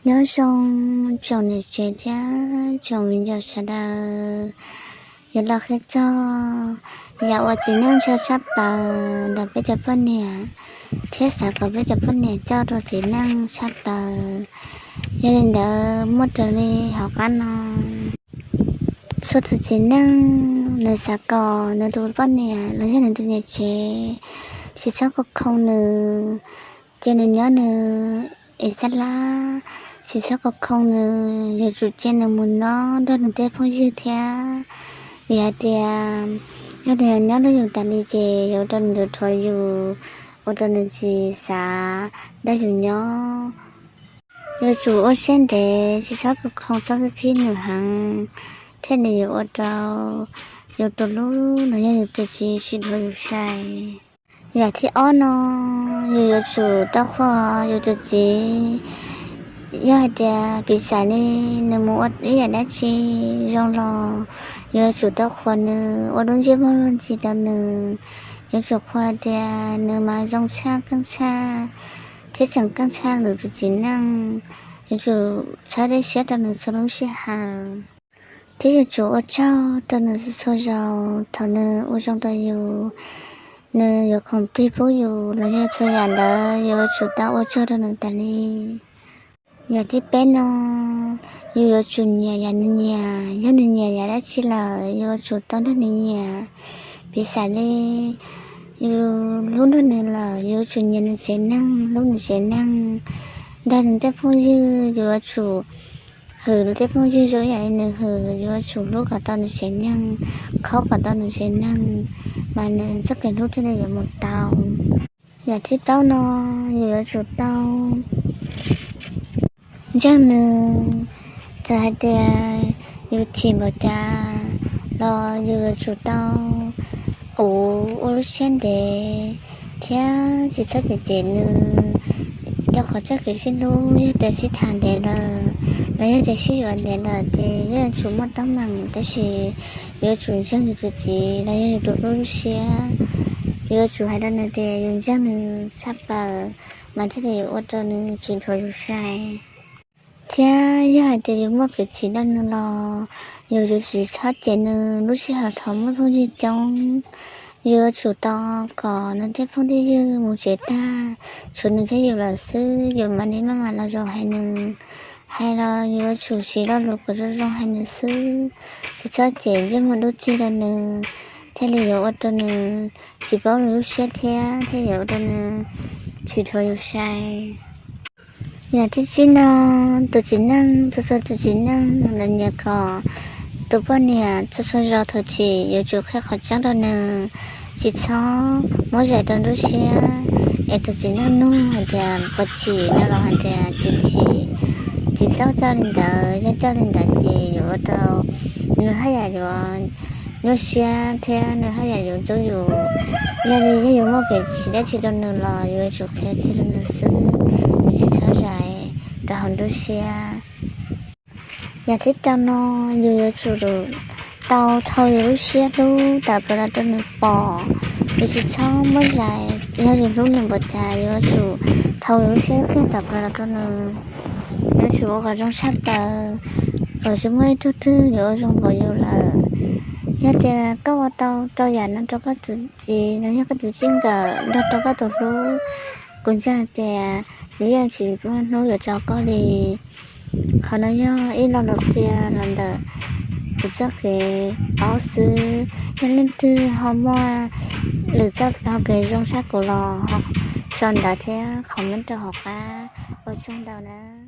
Nyob zoo tsoom niam tsev thiab tsoom viv ncaus sawv daws. Yuav los qhia txog yam uas txiv neej ntshaw tshaj plaws ntawm peb cov poj niam, thiab xav kom peb cov poj niam coj rau txiv neej tshaj plaws. Yog li ntawd muaj raws li hauv qab no. Txhua tus txiv neej nws xav kom nws tus poj niam los yog nws tus niam tsev tsis txhob khoo khoo nws, cia nws nyob nws ib sab lab, tsis txhob khoo khoo nws, yuav tsum cia nws mus nyob nrog nws tej phooj ywg thiab. Vim hais tias yog tias nyob nrog yus tas li ces yuav ua rau nws yuav dhuav yus, ua rau nws tsis xav nrog yus nyob. Yuav tsum ua siab ntev, tsis txhob khoo khoo, txhob khib nws heev, thiaj li yuav ua rau yus tus hlub los yog yus tus txiv tsis dhuav yus sai. Yam thib ob no, yus yuav tsum tau qhuas yus tus txiv. Yog hais tias piv xam li nws mus ua ib yam dab tsi zoo los yuav tsum tau qhuas nws, ua lub ntsej muag luag ntxhi rau nws. Yuav tsum qhuas tias nws mas zoo tshaj, keej tshaj, thiab tseem keej tshaj lwm tus txiv neej. Yuav tsum txhawb dej siab rau nws txhua lub sij hawm, thiab yuav tsum ua tsaug rau nws txhua zaus. Thaum nws ua zoo rau yus, nws yuav khoom plig pub yus los yog txhua yam ntawd yuav tsum tau ua tsaug rau nws tas li. Yam thib peb no, yus yuav tsum nyiam yam nws nyiam. Yog nws nyiam yam dab tsi lawm, yuav tsum tau nrog nws nyiam. Piv xam li yus hlub nrog nws lawm, yuav tsum nyiam nws tsev neeg, hlub nws tsev neeg. Nrog nws tej phooj ywg, yuav tsum hwm nws tej phooj ywg zoo ib yam li nws hwm. Yuav tsum hlub kom tau nws tsev neeg, qhib kom tau nws tsev neeg, mas nws txoj kev hlub thiaj li yuav mus tau. Yam thib plaub no, yus yuav tsum tau ntseeg nws. Txawm hais tias yus chim npaum cas los yus yuav tsum tau ua lub siab ntev thiab tsis txhob cem cem nws, rau qhov txoj kev sib hlub yog tias sib tham ntev lawm los yog tias sib yuav ntev lawm ces yeej yuav tsum muaj teeb meem, tab sis yuav tsum ntseeg yus tus txiv los yog yus tus hlub lub siab. Yuav tsum hais rau nws tias yus ntseeg nws tshaj plaws, mas thiaj li yuav ua rau nws tsis dhuav yus sai. Thiab yog hais tias yus muaj kev chim rau nws los yus yuav tsum tsis txhob cem nws lub sij hawm thaum muaj phooj ywg coob. Yuav tsum tau kom nws tej phooj tej ywg mus tsev tag, tshuav nws thiab yus lawm xwb, yus mam li maj mam los zaum hais nws. Hais los yuav tsum siv lo lus kom zoo zoo hais nws xwb, tsis txhob cem ntsej muag dub txig rau nws, thiaj li yuav ua rau nws tsis paub nws lub siab thiab thiaj yuav ua rau nws tsis dhuav yus sai. Yam thib tsib no, tus txiv neej, txhua txhua tus txiv neej lawv nyiam kom tus poj niam txhua txhua zaus thaum chim yuav tsum qhia qhov tseeb rau nws, tsis txhob muab zais rau nruab siab. Es tus txiv neej nug hais tias puas chim no los hais tias tsis chim, tsis txhob coj li ntawd. Yog coj li ntawd ces yuav ua rau nws haj yam yuav nyuaj siab thiab nws haj yam yuav ntxub yus. Yog li yog yus muaj kev chim dab tsi rau nws los yuav tsum qhia kiag rau nws xwb, yuav tsis txhob zais rau hauv nruab siab. Yam thib rau no, yus yuav tsum tau thau yus lub siab hlub tawm plaws los rau nws pom. Yus tsis txhob muab zais, yog yus hlub nws npaum cas yuav tsum thau yus lub siab hlub tawm plaws los rau nws. Yuav tsum ua kom zoo tshaj plaws, kom tsis muaj ib tug twg yuav ua zoo npaum yus lawm. Yog tias koj ua tau rau yam no rau koj tus txiv los yog koj tus txij nkawm nrog rau koj tus hlub, kuv ntseeg hais tias nws yeej tsis muaj hnub yuav tso koj li. Qhov no yog ib lo lus qhia los ntawm kuv txoj kev paub xwb. Yog leej twg ho muaj lwm txoj hau kev zoo tshaj kuv los ho sau ntawv thiab comment rau hauv qab. Ua tsaug ntau na.